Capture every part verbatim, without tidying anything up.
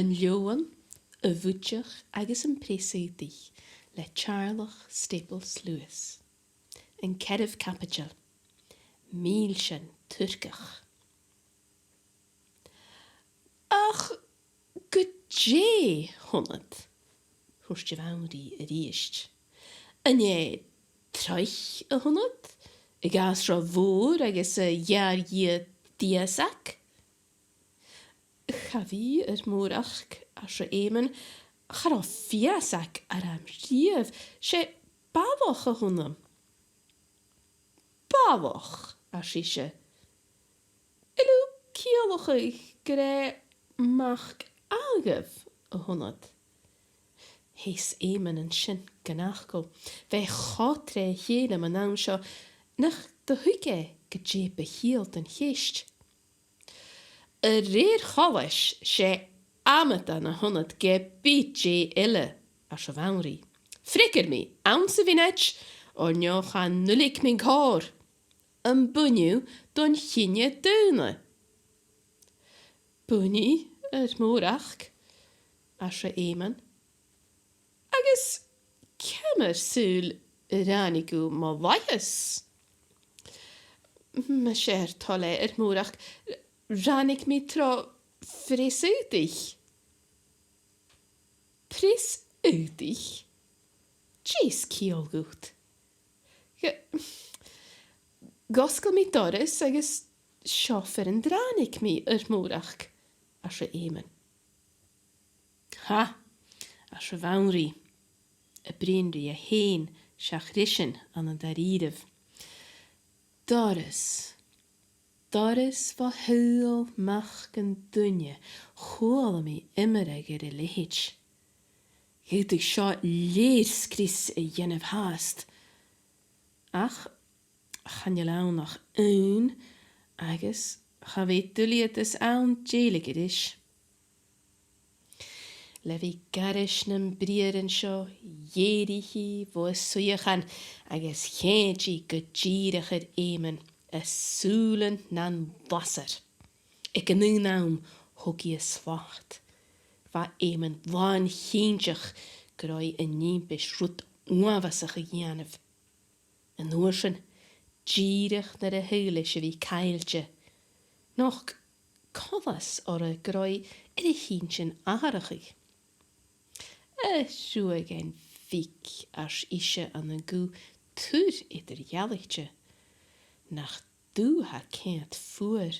An Leòmhann, a' Bhuidseach agus am Preas-aodaich le Teàrlach Staples Lewis. An ceathramh caibideil. Mìlsean Turcach. Ach gu dè th' annad? Thuirt a' Bhanrigh a-rithist. An e troich a th' annad, a' ghasra mhòr agus a' gheàrr-dhìot dìosag? Cha bhi, ar Mòrachd, arsa Edmund, cha robh fios agam a-riamh, 's e balach a th' annam. Balach, ars ise. A bheil thu a' ciallachadh gur e mac-aghaidh a th' annad? Sheas Edmund an sin gun fhacal. Bha e cho troimh-a-chèile mun àm seo nach do thuig e gu dè bu chiall den cheist. A rèir choltais, 's e amadan a th' annad ge bith dè eile, ars a' Bhanrigh. Freagair mi anns a' mhionaid, oir neo chan fhuiling mi an còrr. Am buin thu don chinne-daonna? Buinidh, ar Mòrachd, arsa Edmund. Agus ciamar saoil a ràinig thu mo laighe-sa? Mas e ur toil e, ar Mòrachd, ràinig mi tro phreas-aodaich. Preas-aodaich? Dè as ciall dhut? Gu-, dh'fhosgail mi doras agus seo far an do ràinig mi, ar Mòrachd, arsa Edmund. Ha! arsa a' Bhanrigh, a' bruidhinn rithe fhèin seach ris-san ann an da-rìribh. Doras. Doras bho shaoghal mac an duine, chuala mi iomradh air a leithid. Dh'fhaodadh seo lèirsgrios a dhèanamh fhathast. Ach chan eil ann ach aon, agus cha bhi duilgheadas ann dèiligeadh ris. Le bhith gairis nam briathran seo, dh'èirich i bho a suidheachan agus sheinn i gu dìreach air Edmund, a sùilean nan lasair. Aig an aon àm thog i a slat. Bha Edmund làn-chinnteach gun robh i an impis rud uabhasach a dhèanamh. An uair sin, dìreach nuair a shaoil e 's a bhith caillte, nochd coltas oirre gun robh i air a h-inntinn atharrachadh. A shruithean bhig, ars ise ann an guth tur eadar-dhealaichte, nach tu tha ceart fuar.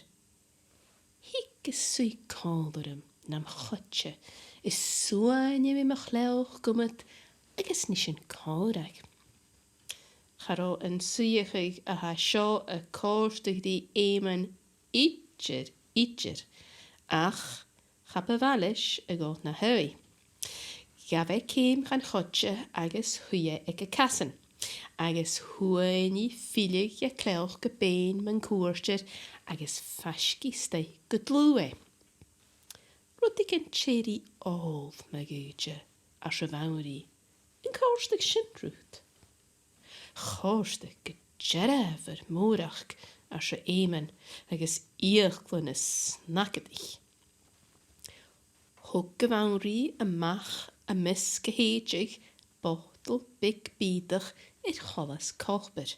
Thig is suidh còmhla rium nam choidse, is suainidh mi mo chleòc gumad agus nì sinn còmhradh. Cha robh an suidheachadh a tha seo a' còrdadh ri Edmund idir, idir, ach cha b' fheàrr leis a dhol na thaigh. Ghabh e ceum dhan choidse agus shuidh e aig a casan, agus shuain i filleadh a' chleòc gu binn mun cuairt air agus faisg a-staigh gu dlùth e. Rudeigin teth ri òl, ma dh'fhaodte, ars a' Bhanrigh. An còrdadh sin riut? Chòrdadh gu dearbh, ar Mòrachd, arsa Edmund agus fhiaclan a snagadaich. Thog a' Bhanrigh a-mach am measg a shèideadh botal beag bìodach air choltas copair.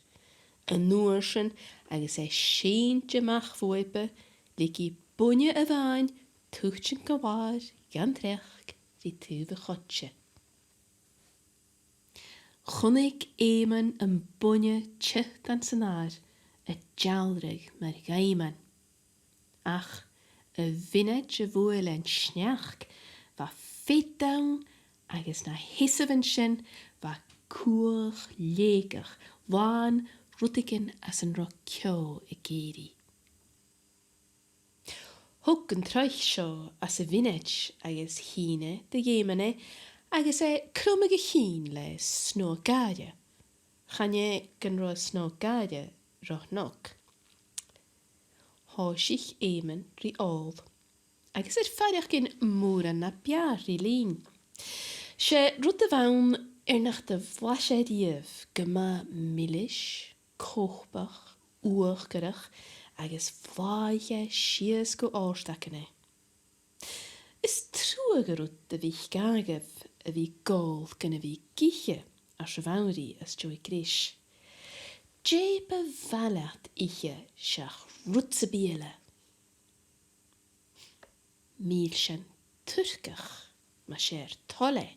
An uair sin, agus e sìnte a-mach bhuaipe, leig i buinne a-mhàin tuiteam gu làr dhan t-sneachd ri taobh a' choidse. Chunnaic Edmund am buinne tiotan san adhar a' deàlradh mar dh'aimrinn. Ach a' mhionaid a bhuail e an sneachd, bha fead ann agus na sheasamh an sin bha cuach leugach làn rudeigin às an robh ceò ag èirigh. Thog an troich seo às a' mhionaid agus shìn e do dh'Edmund e agus e cruinneachadh a chinn le snodha-gàire. Chan e gun robh an snodha-gàire ro shnog. Thòisich Edmund ri òl, agus air faireachdainn mòran na b' fheàrr ri linn. 'S e rud a bh' ann air nach do bhlais e a-riamh gu math milis, cobhach, uachdarach, agus bhlàthaich e sìos gu òrdagan e. Is truagh an rud do mhic Àdhaimh a bhith a' gabhail gun a bhith ag ithe, ars a' bhanrigh às dèidh greis. Dè bu mhath leat ithe seach rud sam bith eile? Mìlsean Turcach, mas e ur toil e,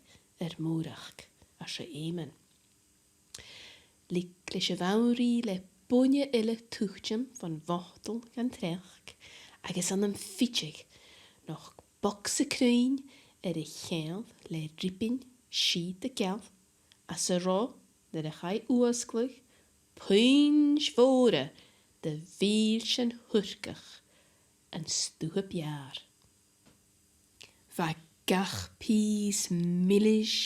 ur mòrachd, arsa Eamonn. Leig leis a' bhanrigh le buinne eile tuiteam bhon bhotal dhan t-sneachd, agus ann am fideadh nochd bogsa cruinn air a cheangal le ribin sìoda geal, às an robh, nuair a chaidh fhuasgladh, puinnd mhòra de mhìlsean Thurcach an stutha b' fheàrr. Bha gach pìos milis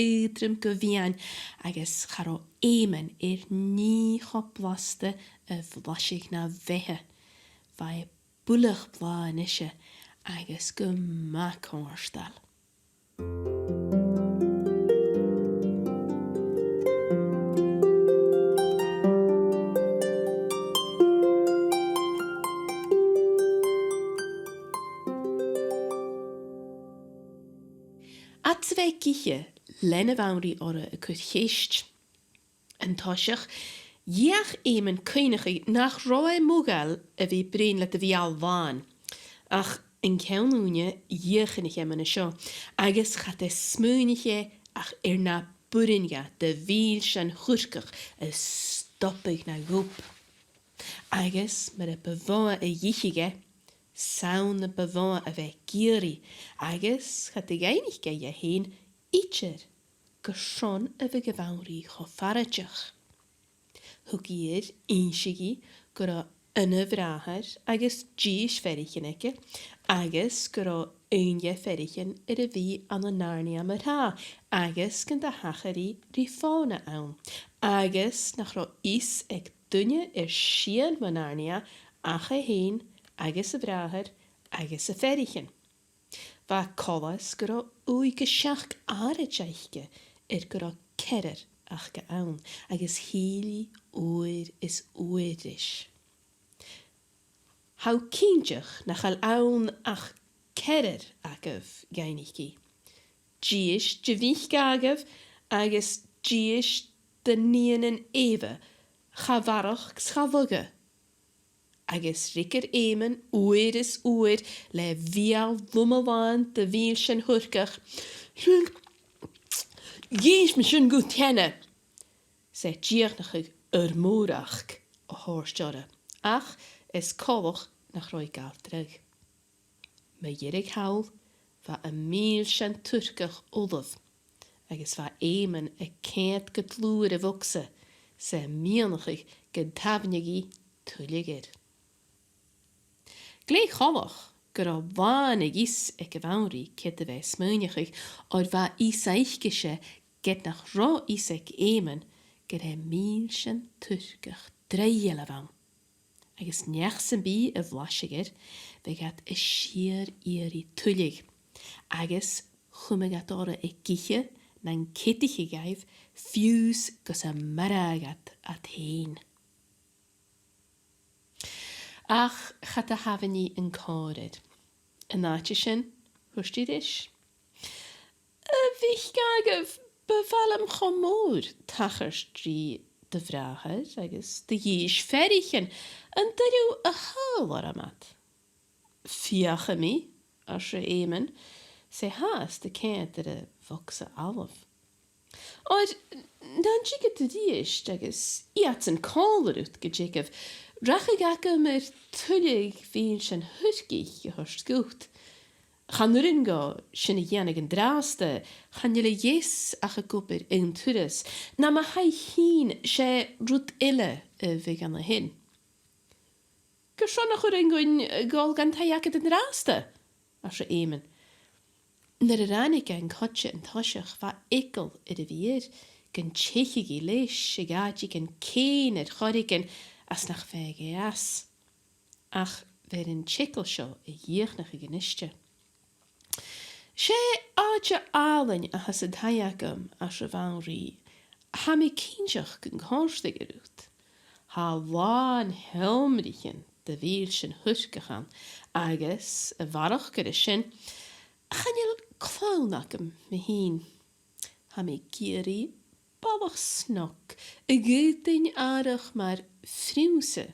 aotrom gu mheadhan agus cha robh Eamonn air nì cho blasta a bhlaiseadh na bheatha. Bha e buileach blàth a-nise agus gu math comhartail. Fhad 's a bha e ag ithe, lean a' bhanrigh oirre a' cur cheist. An toiseach, dh'fheuch Eamonn cuimhneachadh nach robh e modhail a bhith a' bruidhinn le do bheul-làn. Ach an ceann ùine, dhìochuimhnich Eamonn an seo, agus cha do smaoinich e ach air na b' urrainn dha de mhìlsean Thurcach a stopadh na ghob. Agus mura bu mhotha a dh'itheadh e, 's ann na bu mhotha a bha e ag iarraidh, agus cha do dh'fhaighnich e dha fhèin idir carson a bha a' bhanrigh cho farsaing. Thug i air innse dhi gun robh aon bhràthair agus dithis pheathraichean aige, agus gun robh aon de pheathraichean air a bhith ann an Narnia mar-thà, agus gun do thachair i ri fònadh ann, agus nach robh fios aig duine air sìon mu Narnia ach e fhèin agus a bhràthair agus a pheathraichean. Bha coltas gun robh ùidh gu seachd àraid aice air gun robh ceathrar aca ann, agus thill i uair is uair ris. Tha thu cinnteach nach eil ann ach ceathrar agaibh? dh'fhaighnich i. Dithis de mhic Àdhaimh agus dithis de nigheanan Eubha, cha mhaireadh 's cha mhothaich. Agus fhreagair Eamonn uair is uair le beul-loma-làn de mhìlsean Thurcach, "Sin, dh'inns mi sin dhut cheana," 's e dìochuimhneachadh ur mòrachd a thuirt e oirre, ach is coltach nach robh i a' gabhail dragh. Mu dheireadh thall, bha am mìlsean Turcach ullamh, agus bha Eamonn a' coimhead gu dlùth air a' bhogsa, 's e a' miannachadh gun tabhann i tuilleadh air. Glè choltach gun robh làn a dh'fhios aig a' bhanrigh ciod a bha e a' smaoineachadh, oir bha fios aicese, ged nach robh fios aig Eamonn, gur e mìlsean Turcach draoidheil a bh' ann. Agus neach sam bith a bhlaiseadh air, bhiodh iad a' sìor iarraidh tuilleadh, agus chumadh iad orra ag ithe nan ceadaicheadh dhaibh fiù 's gus am marbhadh iad iad fhèin. Ach cha do thabhainn an còrr air. An àite sin, thuirt i ris, "A mhic Àdhaimh, bu mhath leam cho mòr tachairt ri do bhràthair agus do dhithis pheathraichean, an toir thu a thadhal orm iad?" "Feuchaidh mi," arsa Eamonn, 's e fhathast a' coimhead air a' bhogsa fhalamh. "Oir nan tigeadh tu a-rithist agus iadsan còmhla riut gu dearbh, rachadh agam air tuilleadh mhìlsean Thurcaich a thoirt dhut. Chan urrainn dhomh sin a dhèanamh an-dràsta, chan eil a gheas ach ag obair aon turas, nam thaigh fhìn, 's e rud eile a bhiodh ann a shin." "Carson nach urrainn dhuinn a dhol dhan taigh agad an-dràsta?" arsa Eamonn. Nuair a ràinig e an coidse an toiseach, bha eagal air a bhith air gun teicheadh i leis a dh'àiteigin cèin air choreigin às nach fhaigeadh e às. Ach bha e air an t-eagal seo a dhìochuimhneachadh a-niste. "'S e àite àlainn a th' anns an taigh agam," arsa a' bhanrigh. "Tha mi cinnteach gun còrdadh e riut. Tha làn sheòmraichean de mhìlsean Thurcach ann, agus a bharrachd air sin, Chan eil clann agam mi fhìn. Tha mi ag iarraidh balach snog a dh'fhaodainn atharrachadh mar phrionnsa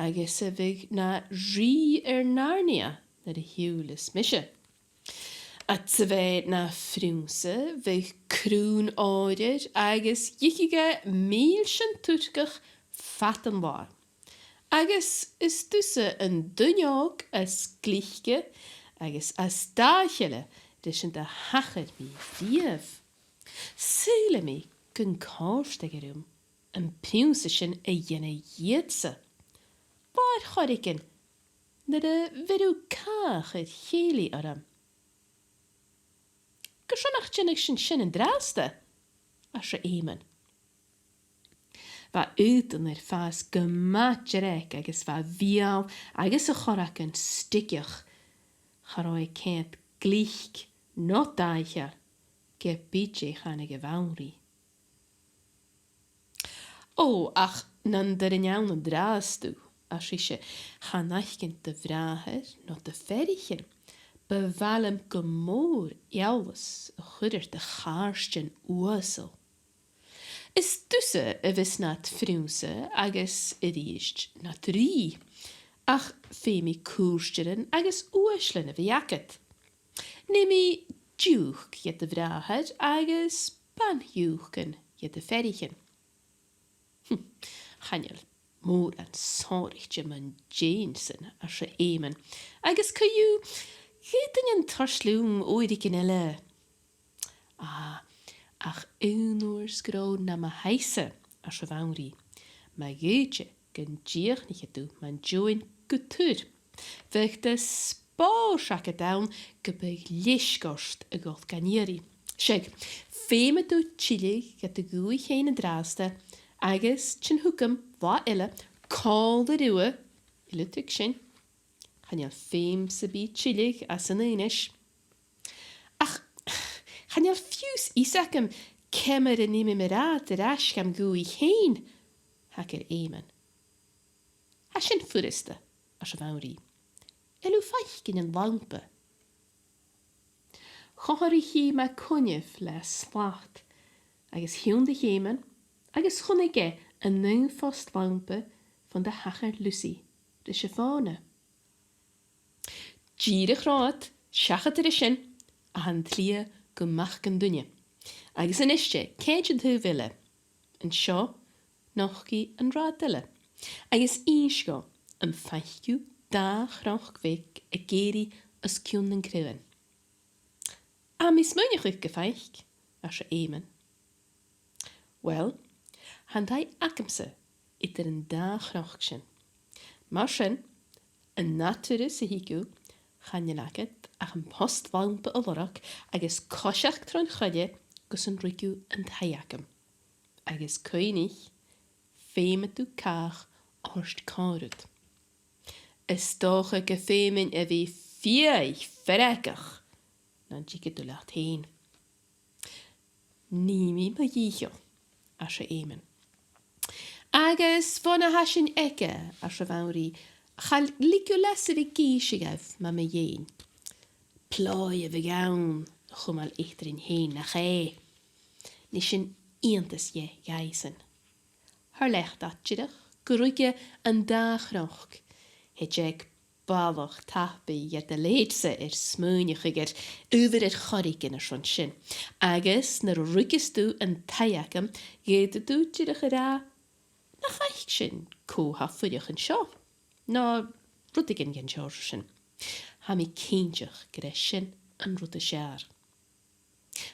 agus a bhiodh na rìgh air Narnia nuair a shiubhlas mise. Fhad 's a bhiodh e na phrionnsa, bhiodh crùn òir air agus dh'itheadh e mìlsean Turcach fad an latha. Agus is tusa an duine òg as glice agus as dòigheile ris an do thachair mi riamh. Saoilidh mi gun còrdadh e rium am prionnsa sin a dhèanamh dhìotsa. Bha air choreigin nuair a bheireadh tu càch air chèilidh orm. Carson nach dèanadh sinn sin an-dràsta? arsa Eamonn. Bha aodann air fàs gu math dearg agus bha a bheul agus a chorragan steigeach. Cha robh e a' coimhead glic no dàimheil, ge bith dè chanadh a' bhanrigh. Ò, ach nan toir thu ann an-dràsta, ars ise, chan fhaicinn do bhràthair no do pheathraichean. Bu mhath leam gu mòr eòlas a chur air do chàirdean uasal. Is tusa a bhios nad phrionnsa agus a-rithist nad rìgh, ach feumaidh cùirtearan agus uaislean a bhith agad. Nì mi diùc dhe do bhràthair agus ban-dhiùcan dhe do pheathraichean. Hm, chan eil mòran sònraichte mun deidhinn-san, arsa Eamonn, agus co-dhiù, dh'fhaodainn an toirt leam uaireigin eile. Ah, ach aon uair 's gun robh nam thaigh-sa, arsa a' bhanrigh, ma dh'fhaodte gun dìochuimhnicheadh tu mun deidhinn gu tur. Bhiodh de spòrs agad ann gum biodh leisg ort a dhol gan iarraidh. Seadh, feumaidh tu tilleadh gu do dhùthaich fhèin an-dràsta, agus tighinn thugam latha eile, còmhla riutha, uile tuigse. Chan eil feum sam bith tilleadh às an aonais. Ach chan eil fiù 's fhios agam ciamar a nì mi mo rathad air ais gam dhùthaich fhèin, thagair Eamonn. Tha sin furasta, ars a' bhanrigh. A bheil thu a' faicinn an lampa? Chomharraich i mu coinneamh le slat, agus thionndaidh Eamonn, agus chunnaic e an aon phost lampa fon do thachair Lucy ris a' fòna. Dìreach romhad, seachad air a sin, a tha an t-slighe gu mac an duine. Agus a-niste, ceangaichidh tu uile. An seo, nochd i an rathad eile. Agus innis dhomh, am faic thu dà chnoc bheag ag èirigh os cionn nan craobhan? Tha mi a' smaoineachadh gum faic, arsa Eamonn. Uill, tha an taigh agamsa eadar an dà chnoc sin. Mar sin, an ath turas a thig thu, chan eil agad ach am post lampa a lorg agus coiseachd tron choille gus an ruig thu an taigh agam. Agus cuimhnich, feumaidh tu càch a thoirt còmhla riut. Is dòcha gum feumainn a bhith fiadhaich feargach nan tigeadh tu leat fhèin. Nì mi mo dhìcheall, arsa Eamonn. Agus bhon a tha sinn aige, arsa a' bhanrigh, cha leig thu leas a bhith ag innse dhaibh mu mo dheidhinn. Plòidh a bhiodh ann a chumail eadarainn fhèin, nach e? Nì sinn iongantas dheth dhaibhsan. Thoir leat dìreach gun ruig e an dà chnoc. Thèid e aig balach tapaidh dhe do leithid-sa air smaoineachadh air adhbhar air choreigin airson sin. Agus nuair a ruigeas tu an taigh agam, dh'fhaodadh tu dìreach a ràdh, nach fhaic sinn cò tha a' fuireach an seo, no rudeigin dhen t-seòrsa sin. Tha mi cinnteach gur e sin an rud as fheàrr.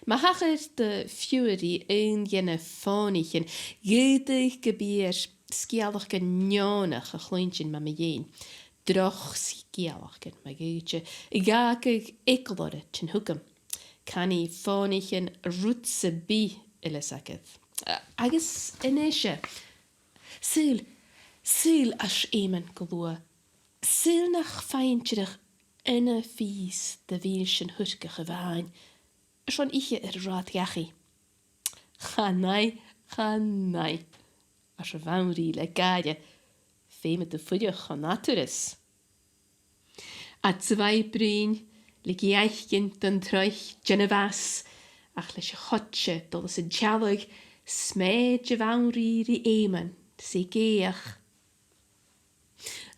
Ma thachair do Fury aon dhe na fònaichean, dh'fhaodadh gum bi e air sgeulachdan neònach a chluinntinn mu mo dheidhinn. Droch sgeulachdan, ma dh'fhaodte, a dh'fhàgadh eagal oirre tighinn thugam. Canaidh fònaichean rud sam bith a leithid agad. A-, agus a-nise, saoil, saoil, ars Eamonn gu luath, saoil nach fhaigh sinn dìreach aon phìos de mhìlsean Thurcach a-mhàin airson ithe air an rathad dhachaigh? Chan fhaigh, chan fhaigh, ars a' bhanrigh le gàire, feumaidh tu fuireach an ath thuras. Fhad 's a bha i a' bruidhinn, Leig i fhaicinn don troich dèanamh às, ach leis a' choidse a' dol às an t-sealladh, smèid a' bhanrigh ri Eamonn 's i ag èigheach.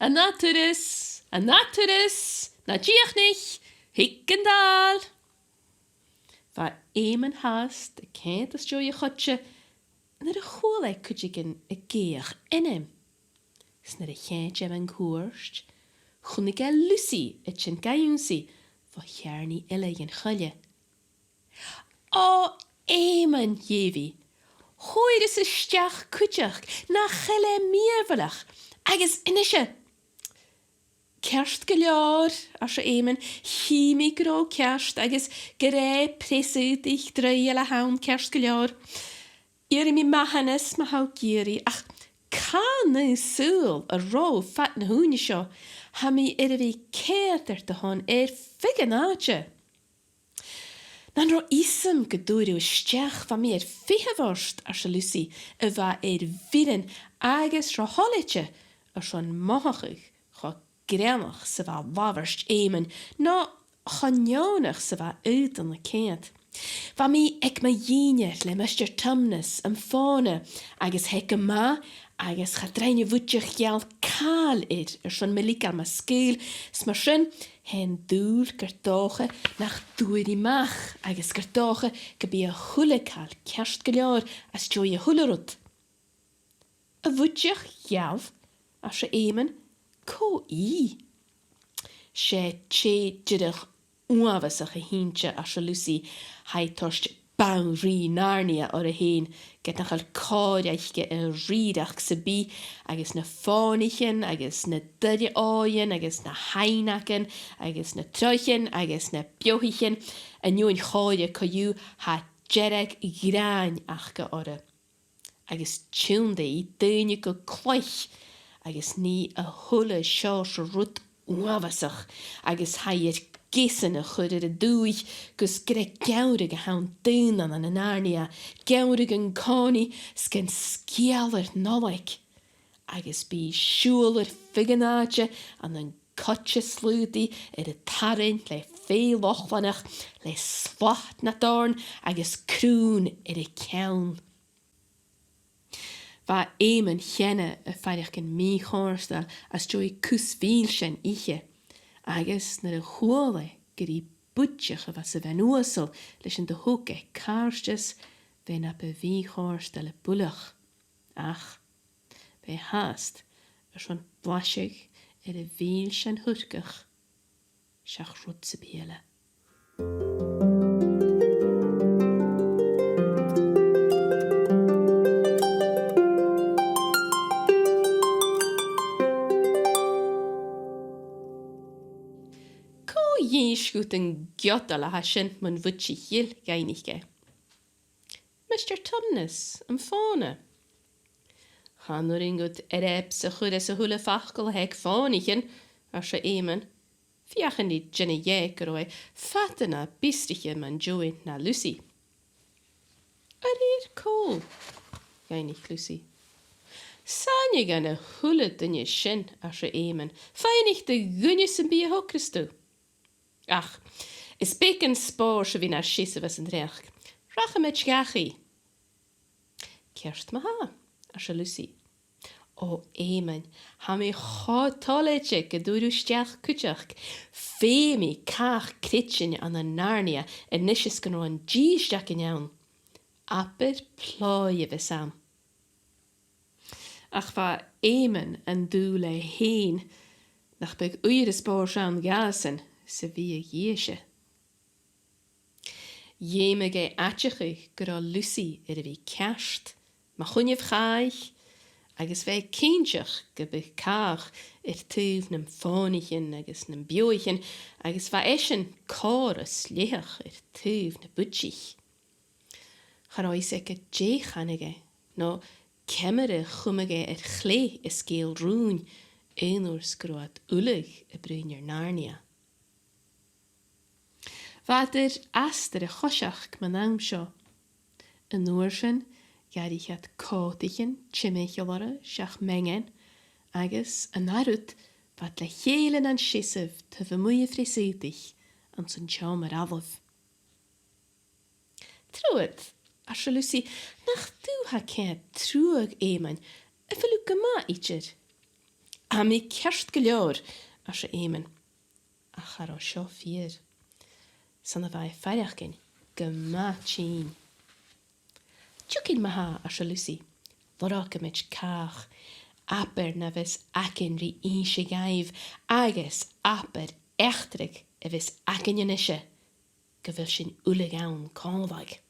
"An ath thuras! An ath thuras! Na dìochuimhnich! Thig an dàil!" Bha Eamonn fhathast a' coimhead às dèidh a' choidse nuair a chuala e cuideigin ag èigheach ainm. 'S nuair a choimhead e mun cuairt, chunnaic e Lucy a' tighinn ga ionnsaigh bho cheàrnaidh eile dhen choille. "Ò, Eamonn," dh'èigh i, "fhuair thusa a-steach cuideachd, nach eil e mìorbhaileach, agus a-nise." "Ceart gu leòr," arsa Eamonn, "chì mi gun robh thu ceart agus gur e preas-aodaich draoidheil a th' ann, ceart gu leòr. Iarraidh mi mathanas ma tha thu ag iarraidh, ach càit an saoghal an robh thu fad na h-ùine seo? Tha mi air a bhith a' coimhead air do shon air feadh an àite." "Nan robh fhios agam gun d' fhuair thu a-steach, bha mi air feitheamh ort," arsa Lucy, a bha air bhioran agus ro thoilichte airson mothachadh cho greannach 's a bha labhairt Eamonn, no cho neònach 's a bha aodann a' coimhead. "Bha mi aig mo dhìnnear le Mister Tumnus am fàna, agus tha e gu math, agus cha do rinn a' bhuidseach gheal càil air airson mo leigeil mun sgaoil, 's mar sin, tha e an dùil gur dòcha nach d' fhuair i a-mach, agus gur dòcha gum bi a h-uile càil ceart gu leòr às dèidh a h-uile rud." "A' bhuidseach gheal?" arsa Eamonn. "Cò i?" "'S e tè dìreach uabhasach a th' innte," arsa Lucy. "Tha i a' toirt banrigh Narnia oirre fhèin, ged nach eil còir aice air rìoghachd sam bith, agus na fònaichean, agus na doire-òighean, agus na h-aibhneagan, agus na troichean, agus na beothaichean, an fheadhainn chòir co-dhiù, tha dearg ghràin aca oirre. Agus tionndaidh i daoine gu cloich, agus nì a h-uile seòrsa rud uabhasach, agus tha i air geasan a chur air an dùthaich, gus gur e geamhradh a th' ann daonnan ann an Narnia, geamhradh an-còmhnaidh 's gun sgeul air Nollaig. Agus bidh i a' siubhal air feadh an àite ann an coidse slaodaidh air an tarraing le fèidh Lochlannach, le slat nad òrn agus crùn air a ceann." Bha Eamonn cheana a' faireachdainn mì-chomhartail às dèidh cus mhìlsean ithe, agus nuair a chuala e gur i buidseach a bha sa bheinn uasal leis an do thog e càirdeas, bha e na bu mhì-chomhartail a' buileach. Ach bha e fhathast airson blaiseadh air a' mhìlsean Thurcach seach rud sam bith eile. "Cò dh'innis dhut an geudal a tha sin mun bhuidseach ghil?" dh'fhaighnich e. "Mister Tumnus, am fòna." "Chan urrainn dhut earbsa a chur às a h-uile facal a th' aig fònaichean," arsa Eamonn. Feuchainn ri dèanamh dheth gun robh e fada na b' fhiosraiche mun deidhinn na Lucy. "A rèir cò?" dh'fhaighnich Lucy. "'S aithne dhan a h-uile duine sin," arsa Eamonn. "Faighnich do dhuine sam bith a thogras tu. Ach is beag an spòrs a bhith nar seasamh anns an t-sneachd. Rachamaid dhachaigh." "Ceart ma-thà," arsa Lucy. "Ò, Eamonn, tha mi cho toilichte gun d' fhuair thu a-steach cuideachd. Feumaidh càch creidsinn ann an Narnia a-nis is gun robh an dithis againn ann. Abair plòidh a bhios ann." Ach bha Eamonn an dùil e fhèin nach biodh uiread spòrs ann dhàsan 's a bhiodh dhìse. Dh'fheumadh e aideachadh gun robh Lucy air a bhith ceart, mu choinneamh chàich, agus bha e cinnteach gum biodh càch air taobh nam fònaichean agus nam beothaichean, agus bha esan còrr is letheach air taobh na buidsich. Cha robh fhios aige dè chanadh e, no ciamar a chumadh e air cleith an sgeul rùin, aon uair 's gun robh iad uile a' bruidhinn air Narnia. Bha iad air astar a choiseachd mun àm seo. An uair sin, dh'fhairich iad còtaichean timcheall orra seach meangan, agus an ath rud, bha iad le chèile nan seasamh taobh a-muigh a' phreas-aodaich anns an t-seòmar fhalamh. "Trobhad," arsa Lucy, "nach tu tha ceart truagh, Eamonn, a bheil thu gu math idir?" "Tha mi ceart gu leòr," arsa Eamonn. Ach cha robh seo fìor. 'S ann a bha e a' faireachdainn gu math tinn. "Tiugainn ma-thà," arsa Lucy. "Lorgamaid càch. Abair na bhios againn ri innse dhaibh, agus abair eachdraidh a bhios againn a-nise, gu bheil sinn uile ann còmhla."